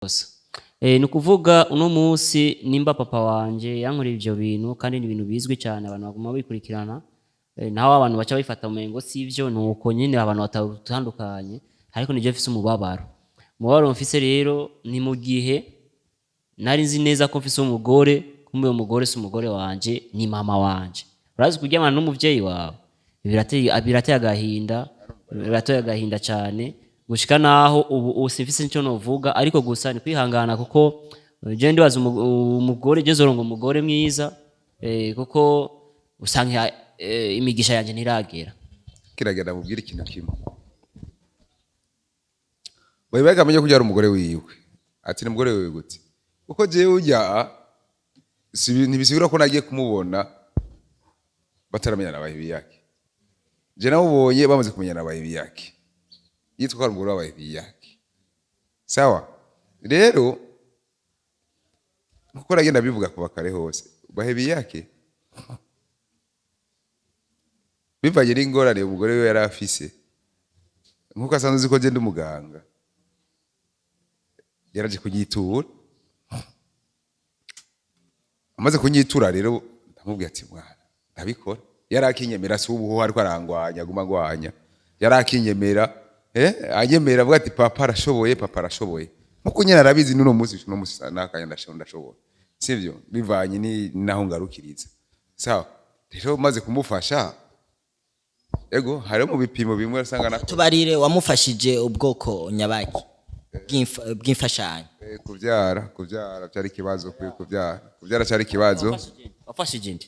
Kosa. Ni ukuvuga uno munsi nimba papa wanje yankoreye ivyo bintu, kandi ni ibintu bizwi cyane, abantu baguma bikurikirana, naho abantu baca bifata umengo sivyo, nuko nyine abantu batandukanye, ariko nije mfise umubabaro. Umubabaro mfise rero ni mu gihe nari nzi neza ko mfise umugore, kumbe uwo mugore si umugore wanje, ni mama wanje. Urazi kuryamana n'umuvyeyi wawe birateye agahinda, birateye agahinda cyane, gushika naho ubu simfise nicyo novuga, ariko gusa ni kwihangana, kuko je ndibaza umugore je zoronga umugore mwiza, kuko usanga imigisha yanje ntiragera. Kiragenda mubwira ikintu kimwe. Bayibaga amenye ko ari umugore wiwe. Ati ni umugore wiwe gute? Kuko jewe urya ntibisigura ko nagiye kumubona bataramenyana abahibi yake. Je namubonye bamaze kumenyana abahibi yake. Yitwa ko ari umugore w'abahibi yake. Sawa? Rero nkuko nagenda bivuga kuva kare hose, bahibi yake bivanye n'ingorane umugore we yari afise, nkuko asanzwe uzi ko je ndi umuganga, yaraje kunyitura. Amaze kunyitura rero ndamubwira ati mwana ndabikora. Yari akinyemera, si ubu ariko arangwanya, aguma angwanya. Yari akinyemera, anyemera avuga ati papa arashoboye, papa arashoboye. Nkuko nyene arabizi n'uno munsi, uno munsi nakanya ndashoboye, sivyo? Bivanye naho ngarukiriza. Sawa? Rero maze kumufasha, ego hariho mu bipimo bimwe usanga Tubarire, wamufashije ubwoko nyabaki bw'imfashanyo? Kuvyara cyari ikibazo, kuvyara cyari ikibazo. Wafashije nde?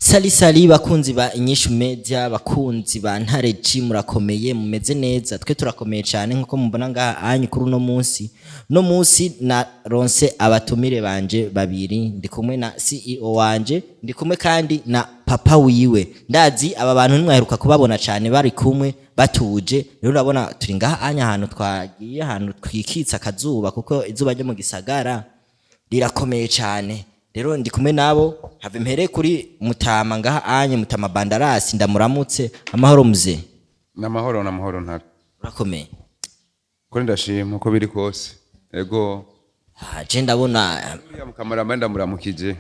Sali sali bakunzi ba Inyishu Media, bakunzi ba Ntare G, murakomeye, mumeze neza? Twe turakomeye cyane nkuko mubona ngaha anyu kuri uno munsi. Uno munsi naronse abatumire banje babiri, ndi kumwe na CEO wanje, ndi kumwe kandi na papa wiwe. Ndazi aba bantu ntimwaheruka kubabona cyane bari kumwe batuje. Rero urabona turi ngaha anya ahantu twagiye, ahantu twikitsa akazuba, kuko izuba ryo mu gisagara rirakomeye cyane. Rero ndi kumwe nabo, have mpere kuri Mutama ngaha anye, Mutama Bandarasi, ndamuramutse. Amahoro mzee? N'amahoro, n'amahoro Ntare. Urakomeye? Ko ndashima uko biri kose, ego. Ah, je ndabona Uriya mukameramani ndamuramukije.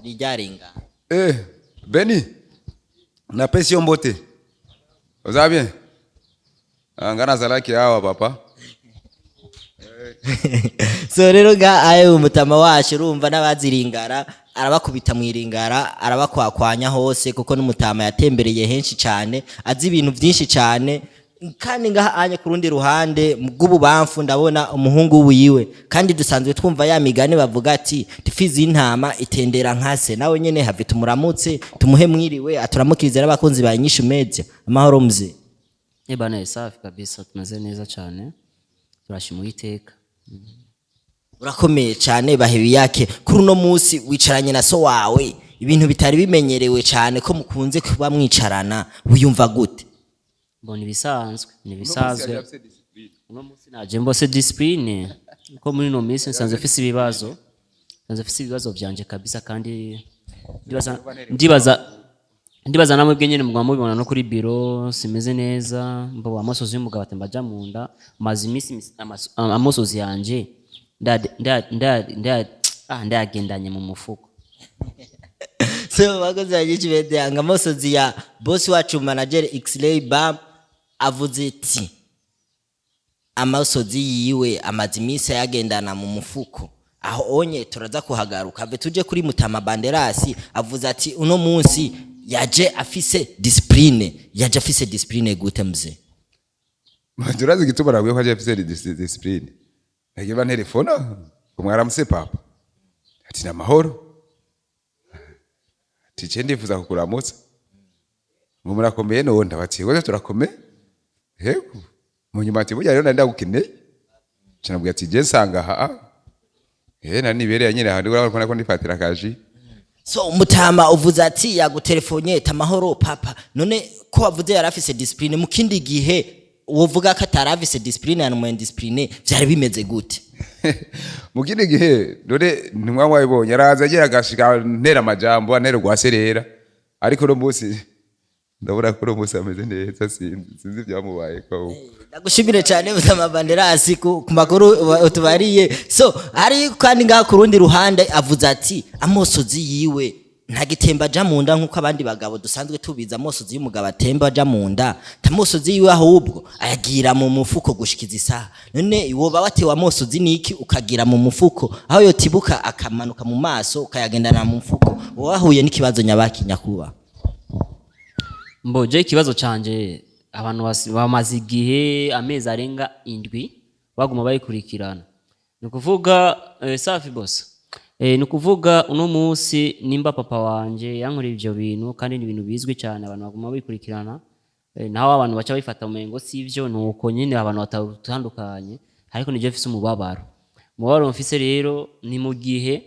Ryarenga. Beni napesi yo mbote, oza bien? Ah, nga nazalaki awa papa. So rero nga aye umutama wacu, urumva n'abaziringara arabakubita mu iringara, arabakwakwanya hose, kuko n'umutama yatembereye henshi cyane, azi ibintu byinshi cyane. Kandi ngaha anye ku rundi ruhande bw'ububamfu ndabona umuhungu wiwe, kandi dusanzwe twumva ya migani bavuga ati tifizi y'intama itendera nkase. Nawe nyene have tumuramutse, tumuhe mwiriwe, aturamukirize n'abakunzi ba Inyishu Media. Amahoro mzee? Bana, safi kabisa, tumeze neza cyane, turashima Uwiteka. Urakomeye cyane bahebi yake. Kuri uno munsi wicaranye na so wawe, ibintu bitari bimenyerewe cyane ko mukunze kuba mwicarana, wiyumva gute? Mbona ibisanzwe, ni ibisanzwe. Uno munsi naje mbose discipline, kuko muri ino minsi nsanzwe mfise ibibazo, nsanzwe mfise ibibazo vyanje kabisa, kandi ndibaza namwe bwe nyene muguma mubibona no kuri biro simeze neza. Mbo amosozi y'umugabo atemba aja mu nda, maze iminsi amosozi yanje ndayagendanye mu mufuko. So bakozi ba Inyishu Media, nga amosozi ya boss wacu manager X-Ray Bam avuze ati amosozi yiwe amaze iminsi ayagendana mu mufuko. Aho onye turaza kuhagaruka. Have tuje kuri Mutama Banderasi, avuze ati uno munsi yaje afise discipline. Yaje afise discipline gute mzee? Turazi igituma nabwiye ko aje afise discipline. Nagiye bantelefona ngo mwaramutse papa, ati namahoro, ati je ndifuza kukuramutsa, ngo murakomeye? None ndabati ngo turakomeye. Yego, mu nyuma ati burya rero nari ndagukeneye. Nca nabwiye ati je nsanga aha, nari nibereye nyene aha, urabona ko ndifatira akaji. So Mutama uvuze ati yagutelefone tamahoro papa, none ko wavuze yari afise discipline mu kindi gihe? Wovuga ko atarafise discipline, yani umu indiscipliné, vyari bimeze gute? Mu kindi gihe dore ntimwa wabibonye, araza agira agashika ntera amajambo, antera urwaserera, ariko uno munsi ndabona ko uno munsi ameze neza. Sinzi ibyamubaye ko. Ndagushimire cyane, Mutama Banderasi, ku makuru utubariye. So hari kandi ngaha ku rundi ruhande avuze ati amosozi yiwe ntagitemba aja mu nda nk'uko abandi bagabo dusanzwe tubizi amosozi y'umugabo atemba aja mu nda. Amosozi yiwe ahubwo ayagira mu mufuko gushikiza isaha. None woba watewe amosozi niki ukagira mu mufuko, aho yotibuka akamanuka mu maso, ukayagendana mu mufuko? Woba wahuye n'ikibazo nyabaki, nyakuba? Mbo je ikibazo canje, abantu bamaze igihe, amezi arenga 7, baguma bayikurikirana. Ni ukuvuga safi boss, ni ukuvuga uno munsi nimba papa wanje yankoreye ivyo bintu, kandi ni ibintu bizwi cyane, abantu baguma babikurikirana, naho abantu baca babifata umengo sivyo, nuko nyine abantu batandukanye, ariko nije mfise umubabaro. Umubabaro mfise rero ni mu gihe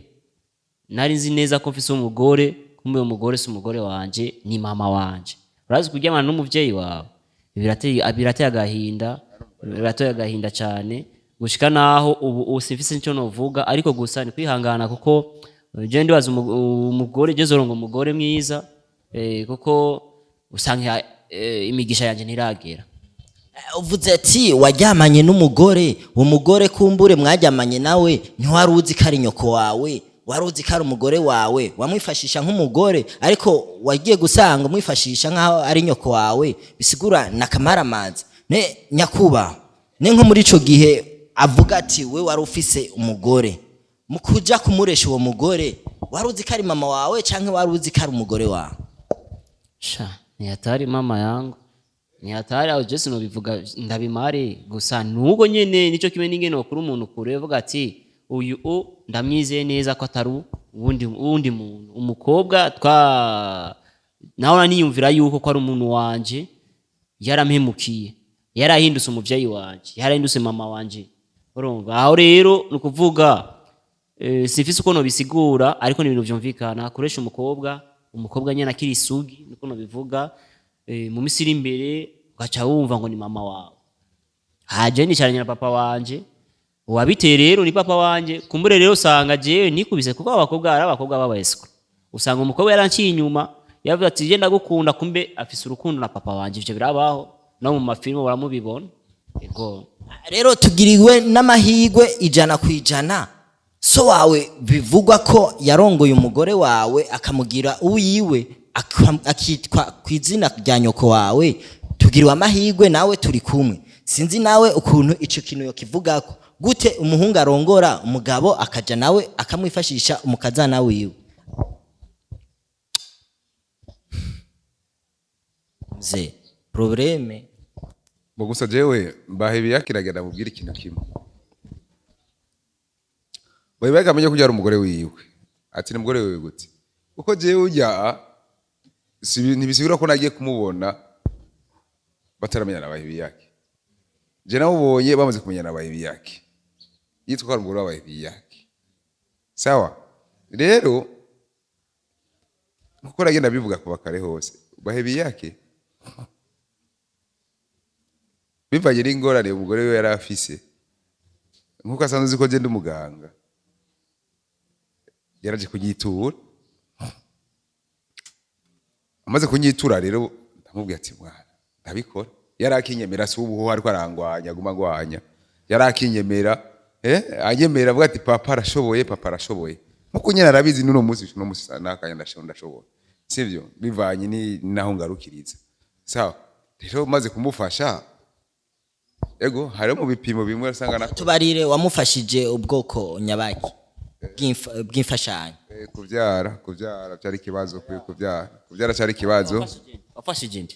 nari nzi neza ko mfise umugore, kumbe uwo mugore si umugore wanje, ni mama wanje. Urazi kuryamana n'umuvyeyi wawe, birateye agahinda, birateye agahinda cyane, gushika naho ubu simfise nicyo novuga, ariko gusa ni kwihangana, kuko je ndibaza umugore je zoronga umugore mwiza, kuko usanga imigisha yanje ntiragera. Uvuze ati waryamanye n'umugore. Uwo mugore kumbure mwaryamanye nawe ntiwari uzi ko ari nyoko wawe, wari uzi ko ari umugore wawe, wamwifashisha nk'umugore, ariko wagiye gusanga umwifashisha nk'aho ari nyoko wawe, bisigura na kamaramaza. Ne nyakuba, ne nko muri ico gihe avuga ati we wari ufise umugore, mu kuja kumuresha uwo mugore wari uzi ko ari mama wawe canke wari uzi ko ari umugore wawe? Sha, ni hatari mama yangu, ni hatari aho. Je sinobivuga ndabimare, gusa nuko nyene nico kimwe n'ingene wakura umuntu kure, uvuga ati uyu ndamwizeye neza ko atari uwundi muntu. Umukobwa twa naho niyumvira yuko ko ari umuntu wanje, yarampemukiye, yarahindutse umuvyeyi wanje, yarahindutse mama wanje. Urumva aho rero ni ukuvuga simfise uko nobisigura, ariko ni ibintu vyumvikana. Akoresha umukobwa, umukobwa nyene akiri isugi, niko nobivuga. Mu misi iri imbere ugaca wumva ngo ni mama wawe. Haje nicaranye na papa wanje, uwabiteye rero ni papa wanje. Kumbure rero usanga jewe nikubise, kuko abakobwa ari abakobwa b'abaescrocs. Usanga umukobwa yaranciye inyuma, yavuze ati je ndagukunda, kumbe afise urukundo na papa wanje. Ivyo birabaho no mu mafilmu baramubibona, ego. Rero tugiriwe n'amahirwe 100%. So wawe bivugwa ko yarongoye umugore wawe akamugira uwiwe, akitwa ku izina rya nyoko wawe. Tugiriwe amahirwe nawe turi kumwe. Sinzi nawe ukuntu ico kintu yokivugako gute, umuhungu arongora umugabo akaja nawe akamwifashisha umukazana wiwe. Mzee, problème. Bo gusa jewe mbahe kiragenda mubwira ikintu kimwe. Bahe amenye ko ari umugore wiwe, ati ni umugore wiwe gute? Kuko jewe ujya ntibisigura ko nagiye kumubona bataramenyana. Bahebiyake je namubonye bamaze kumenyana. Bahebiyake yitwa ko ari umugore wa Bahebiyake. Sawa, rero nkuko nagenda bivuga kuva kare hose, Bahebiyake bivanye n'ingorane umugore we yari afise, nkuko asanzwe uzi ko je ndi umuganga, yaraje kunyitura. Amaze kunyitura rero ndamubwira ati mwana, ndabikora. Yarakinyemera, si ubu ariko arangwanya, aguma angwanya. Yarakinyemera, anyemera avuga ati papa arashoboye, papa arashoboye. Nkuko nyene arabizi n'uno munsi, uno munsi nakanya ndashoboye, sivyo? Bivanye ni naho ngarukiriza. Sawa, rero maze kumufasha, ego, hariho mu bipimo bimwe usanga na Tubarire, wamufashije ubwoko nyabaki bw'imfashanyo? Kuvyara byari ikibazo, kuvyara cyari ikibazo. Wafashije nde?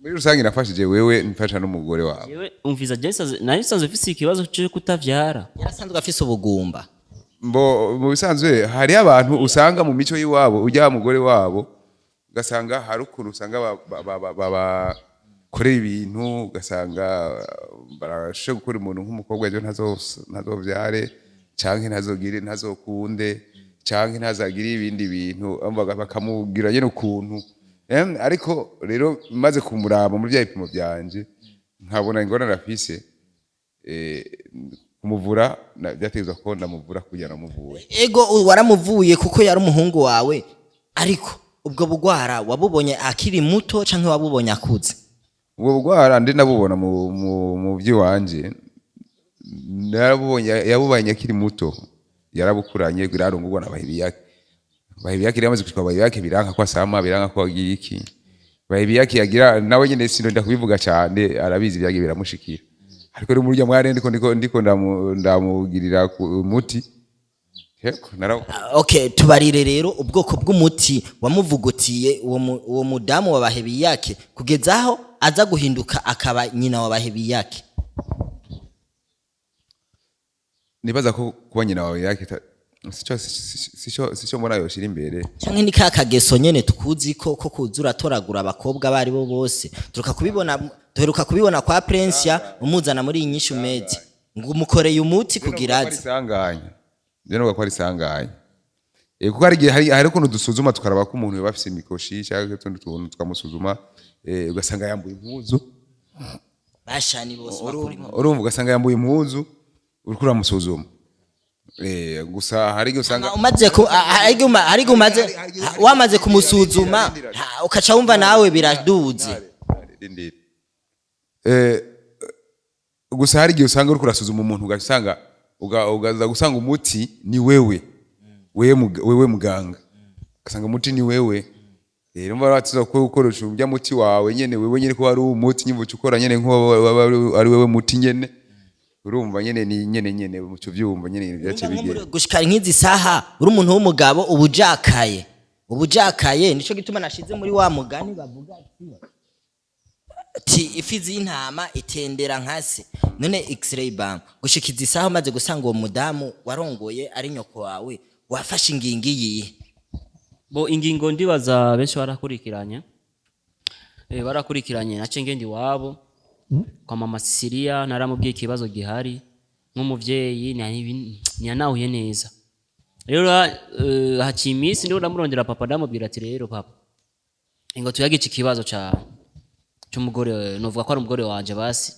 Muri rusange nafashije wewe, mfasha n'umugore wawe. Jewe umviza, je nari nsanzwe mfise ikibazo cyo kutavyara. Yarasanzwe afise ubugumba. Mbo mu bisanzwe hariho abantu usanga mu mico y'iwabo, ujya mugore wabo ugasanga hari ukuntu usanga bakorera ibintu, ugasanga barashe gukora umuntu nk'umukobwa ejo ntazovyare, canke ntazogire, ntazokunde, canke ntazagire ibindi bintu, bakamubwira nyene ukuntu. Ariko rero maze kumuraba muri bya bipimo byanje. Nkabona ingorane afise, kumuvura byategezwa ko ndamuvura kugira namuvuye. Ego, waramuvuye kuko yari umuhungu wawe, ariko ubwo bugwara wabubonye akiri muto canke wabubonye akuze? Ubwo bugwara ndi nabubona mu by'iwanje, narabubonye, yabubanye akiri muto, yarabukuranye birarungurwa na Bahibiyake. Bahibiyake yamaze gushika Bahibiyake, biranka ko asama, biranka ko agira iki. Bahibiyake yagira nawe nyene, sinonda kubivuga cyane, arabizi byagiye biramushikira. Ariko rero muri urya mwanya ndiko ndamugirira umuti. Yego, nara Okay, tubarire rero ubwoko bw'umuti wamuvugutiye uwo mudamu wa Bahebiyake kugeza aho aza guhinduka akaba nyina wa Bahebiyake. Nibaza ko kuba nyina wawe yake sico mbona yoshira imbere. Canke ni ka kageso nyene tukuzi ko kuza uratoragura abakobwa abo aribo bose? Duheruka kubibona kwa Prince, umuzana muri Inyishu Media ngo umukoreye umuti kugira aze. Isanganya, je nuvuga ko ari isanganya. Kuko hari igihe hari ukuntu dusuzuma tukaraba ko umuntu yoba afise imikoshi cyangwa utundi tuntu, tukamusuzuma, ugasanga yambuye impuzu. Bashani bose bakora impuzu. Urumva, ugasanga yambuye impuzu uriko uramusuzuma. Gusa hari igihe usanga Umaze ku hari igihe umaze wamaze kumusuzuma, ukaca wumva nawe biraduze. Rindira. Gusa hari igihe usanga uriko urasuzuma umuntu, ugasanga ugaza gusanga umuti ni wewe, wewe muganga, ugasanga umuti ni wewe. Rero mva batiza ko ukoresha urya muti wawe nyene wewe nyene, ko ari umuti nyine uca ukora nyene nko ari wewe muti nyene. Urumva nyene ni nyene nyene muco vyumva nyene ibintu byace bigera. Gushika nk'izi saha uri umuntu w'umugabo, ubujakaye, ubujakaye. Nico gituma nashize muri wa mugani bavuga ati ifi z'intama itendera nkase. None X-ray bam, gushika izi saha umaze gusanga uwo mudamu warongoye ari nyoko wawe, wafashe ingingo iyihe? Bo, ingingo ndibaza benshi barakurikiranye, barakurikiranye. Nace ngenda iwabo kwa mama Cecilia, naramubwiye ikibazo gihari nk'umuvyeyi, ntiyanahuye neza. Rero haciye iminsi ndiho ndamurondera papa, ndamubwira ati: "Rero papa, ingo tuyage iki kibazo ca c'umugore, novuga ko ari umugore wanje basi."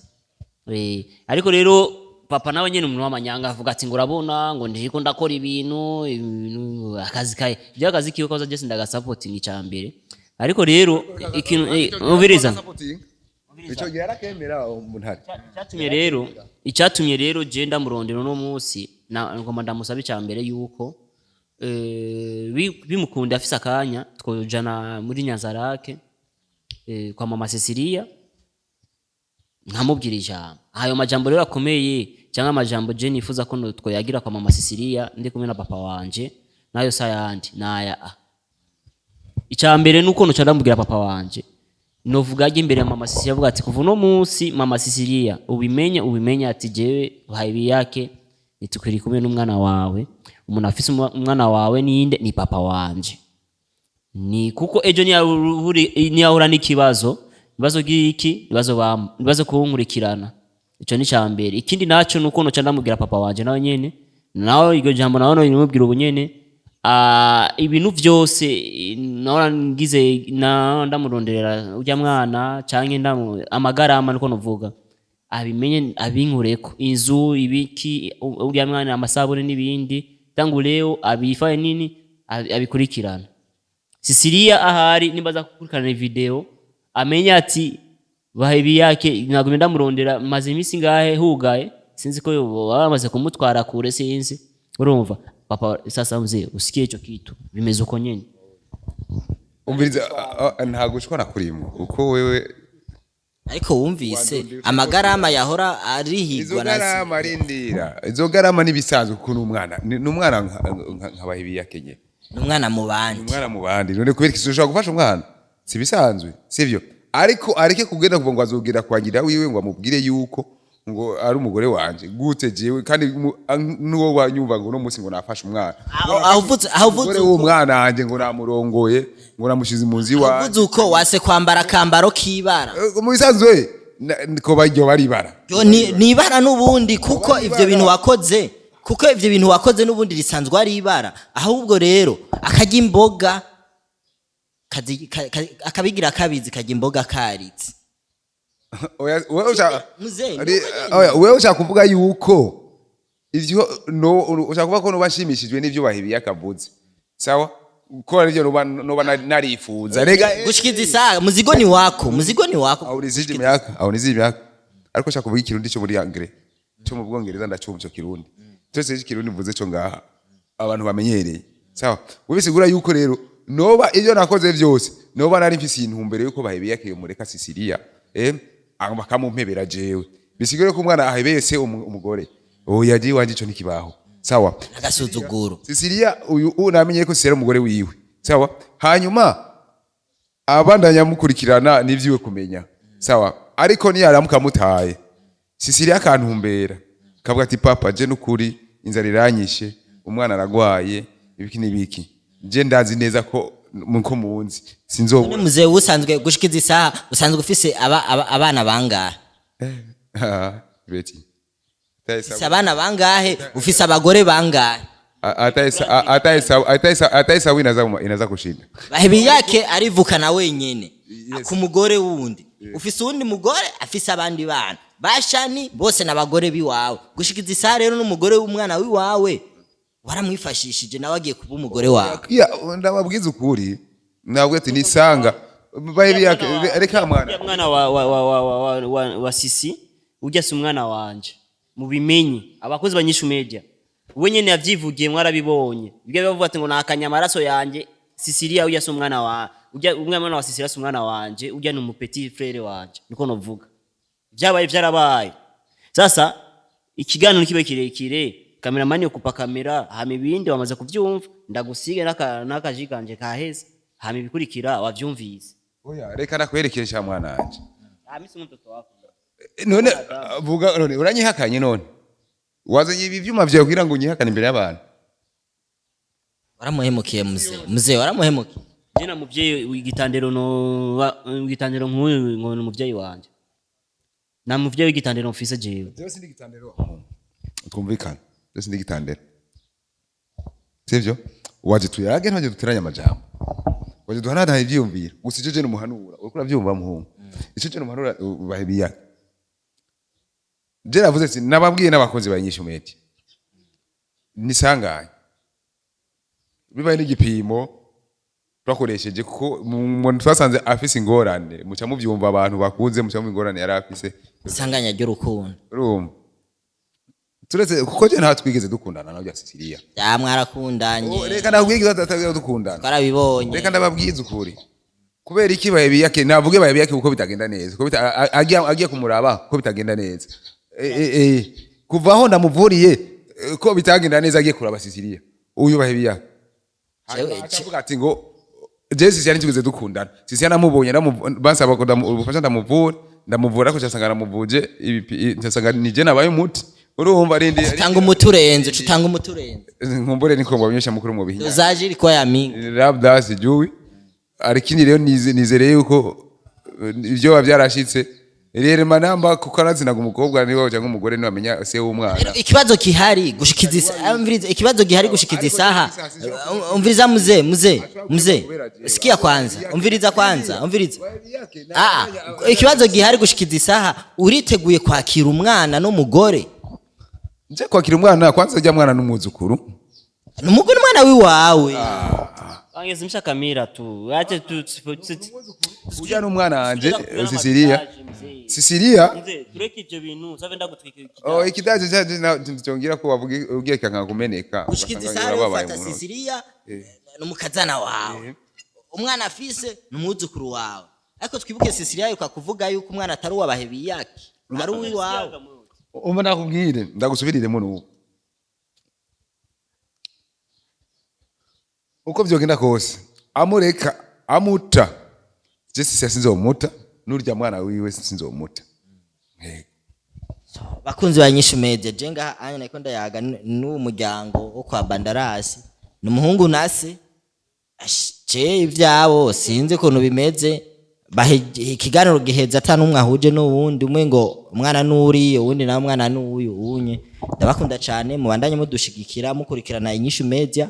Ariko rero papa nawe nyene umuntu w'amanyanga, avuga ati ngo urabona ngo ndiko ndakora ibintu akazi kaye, ibyo akazi kiwe koza jese ndagasapotinga ica mbere. Ariko rero ikintu, umviriza. Ico gihe yarakemera umuntu hari. Icyatumye rero je ndamurondera uno munsi, ngomba ndamusaba icya mbere yuko bimukunda afise akanya twojana muri Nyanzarake, kwa mama Cecilia, nkamubwira ijambo. Ayo majambo rero akomeye cyangwa amajambo je nifuza ko twoyagira kwa mama Cecilia ndi kumwe na papa wanje, nayo sayandi naya a icya mbere nuko noca ndamubwira papa wanje, novuga ajya imbere ya mama Cecilia avuga ati: "Kuva uno munsi, mama Cecilia, ubimenye ati jewe Bahebiyake ntitukiri kumwe n'umwana wawe. Umuntu afise umwana wawe ninde? Ni papa wanje." Ni kuko ejo niyahura n'ikibazo, ibibazo giki, ibibazo kunkurikirana. Ico ni ca mbere. Ikindi naco nuko noca ndamubwira papa wanje nawe nyene, nawe iryo jambo nawe nimubwira ubu nyene. Ibintu vyose nahora ngize na ndamuronderera urya mwana canke ndamu amagarama, niko novuga, abimenye abinkureko inzu, ibiki, urya mwana, amasabune n'ibindi. Tangu leo abifaye nini, abikurikirana. Sisilia ahari nimba aza gukurikirana video, amenye ati Bahebiyake nagumye ndamurondera, maze iminsi ngahe hugaye, sinzi ko baba bamaze kumutwara kure, sinzi. Urumva papa, sasa mzee, usikie ico kitu bimeze uko nyene. Umviriza, nta gushwana kurimwo uko wewe. Ariko wumvise amagarama yahora arihigwa Izo na garama, rindira, izo garama nibisanzwe kuko n'umwana ni umwana nka Bahebiyake nyene. N'umwana mu bandi. Umwana mu bandi. None kubera iki ushobora gufasha umwana? Si bisanzwe, sivyo? Ariko areke kugenda kuva ngo azogera kwa nyina wiwe ngo amubwire yuko ngo ari umugore wanje gute. Jewe kandi n'uwo wanyumva ngo uno munsi ngo nafashe umwana Aho uvuze umugore w'uwo mwana wanje, ngo namurongoye, ngo namushize mu nzu iwanje. Uvuze uko wase kwambara akambaro k'ibara. Mu bisanzwe ko baryo baribara. Yo, ni ibara n'ubundi, kuko ivyo bintu wakoze, kuko ivyo bintu wakoze n'ubundi risanzwe ari ibara. Ahubwo rero akarya imboga akabigira kabizi, karya imboga karitse. Oya, wewe ushaka Muzehe, oya, wewe ushaka kuvuga yuko ivyo no ushaka kuvuga ko noba nshimishijwe n'ivyo Bahebiyake avuze, sawa, ko arivyo noba narifuza rega. Gushikiza isaha muzigo ni wako, muzigo ni wako. Aunizidi miaka, aunizidi miaka, ariko ushaka kuvuga ikirundi cyo muri anglais, cyo mu Bwongereza, ndacumva ico kirundi cyose. Ikirundi mvuze cyo ngaha abantu bamenyereye, sawa. Ubisigura yuko rero noba ibyo nakoze byose noba nari mfise intumbero yuko Bahebiyake mureka Sisilia, bakamumpebera jewe. Bisigure ko umwana ahebeye se umugore, oya, je wanje ico ntikibaho, sawa. Agasuzuguro. Sisilia uyu namenye ko Sisilia ari umugore wiwe, sawa. Hanyuma abandanya mukurikirana n'ivyiwe kumenya, sawa. Ariko niyaramuka amutaye Sisilia akantumbera, kavuga ati: "Papa, je nukuri inzara iranyishe, umwana aragwaye, ibiki n'ibiki", je ndazi neza ko muko munzi sinzobura. Muzehe, usanzwe gushikiza isaha usanzwe ufise abana bangahe? Ah, Beti. Ufise abana bangahe? Ufise abagore bangahe? Hata hesabu inaweza kushinda. Bahebiyake arivukana wenyene ku mugore wundi. Ufise uwundi mugore afise abandi bana bashani bose n'abagore biwawe. Gushikiza isaha rero n'umugore w'umwana wiwawe waramwifashishije, nawe agiye kuba umugore wawe. Ya, ndababwiza ukuri, nabwo ati nisanga Bahebiyake, reka mwana. Ujya mwana wa Sisi, ujya si umwana wanje, mubimenye abakozi ba Nyishu Media. We nyene yavyivugiye, mwarabibonye ibyo bavuga ati ngo nakanya amaraso yanje Sisilia. Ujya si umwana wa ujya, umwana wa Sisilia si umwana wanje, ujya ni umu petit frère wanje, niko novuga. Vyabaye vyarabaye. Sasa ikiganiro kibe kirekire, kameramani yo kupa kamera, hama ibindi wamaze kuvyumva. Ndagusige n'akaji kanje kaheze, hama ibikurikira wavyumvise. Oya, reka nakwerekesha mwana wanje. Hamisi mtoto wako. None vuga, none uranyihakanye? None wazanye ibi vyuma vyawe kugira ngo unyihakane imbere y'abantu? Waramuhemukiye muzehe, muzehe, waramuhemukiye. Je na muvyeyi w'igitandero no w'igitandero nk'uyu ngo ni umuvyeyi wanje, na muvyeyi w'igitandero mfise jewe. Jewe sindi gitandero, twumvikana, jewe sindi gitandero, sivyo? Waje tuyage, ntaje duteranye amajambo, waje duhanahana ivyiyumviro gusa. Ico je numuhanura, uriko uravyumva muhungu, ico je numuhanura Bahebiya, je navuze ati nababwiye n'abakozi ba Nyishu Media nisanganye bibaye n'igipimo twakoresheje, kuko twasanze afise ingorane, muca muvyumva, abantu bakunze muca mumva ingorane yari afise. Isanganya ry'urukundo. Urumva, turetse kuko je nta twigeze dukundana na bya Sicilia. Ya, mwarakundanye. Oh, reka ndakubwiza, tutatagera dukundana. Twarabibonye. Reka ndababwiza ukuri. Kubera iki Bahebiyake navuge Bahebiyake kuko bitagenda neza, kuko agiye kumuraba ko bitagenda neza, kuva aho ndamuvuriye, ko bitagenda neza, agiye kuraba Sicilia uyu Bahebiyake. Akavuga ati ngo je Sicilia ntitwigeze dukundana. Sicilia namubonye, bansaba ko ubufasha, ndamuvura, ariko nsanga namuvuje nsanga ni je nabaye umuti. Urumva rindi. Utanga umuti urenze, uca utanga umuti urenze. Nkumbure niko ngo abamenyesha mukuru mu bihinya. Dosage ilikuwa ya mingi. Labda sijui, lakini rero nizereye yuko ibyo biba byarashitse rero manamba, kuko arazinaga umukobwa niwe cyangwa umugore niwe amenya se w'umwana. Rero ikibazo gihari gushikiza umviriza, ikibazo gihari gushikiza isaha, umviriza muze, muze, muze, sikia kwanza, umviriza kwanza, umviriza. Ah, ikibazo gihari gushikiza isaha, uriteguye kwakira umwana n'umugore? Nje kwakira umwana? Kwanza ujya mwana n'umwuzukuru. N'umugore, umwana wiwawe. Angezimisha kamera tu, ache tu. Ujya n'umwana wanje Sicilia, Sicilia. Mzee, tureke ivyo bintu, save ndagutwika. Oh, ikidaje cyaje cyongera ko wavuga ugiye kanka kumeneka. Gushikiza ugasanga isaha rero urababaye ufata mu ntoki. Sisiriya n'umukazana wawe, umwana afise n'umwuzukuru wawe. Ariko twibuke Sisiriya yuko kuvuga yuko umwana atari uw'Abahebiyake, ari uwiwawe. Umva nakubwire, ndagusubiriremo n'ubu, uko vyogenda kose, amureka amuta, je Sisiya sinzomuta, n'urya mwana wiwe sinzomuta. Yego. Bakunzi ba Nyinshi Media, je ngaha anya nariko ndayaga n'uwo muryango wo kwa Bandarasi, ni umuhungu nase. Ash, je ivyabo sinzi ukuntu bimeze. Ikiganiro giheza ata n'umwe ahuje n'uwundi, umwe ngo umwana n'uriya, uwundi nawe umwana n'uyu unye. Ndabakunda cane, mubandanye mudushigikira, mukurikirana Inyishu Media.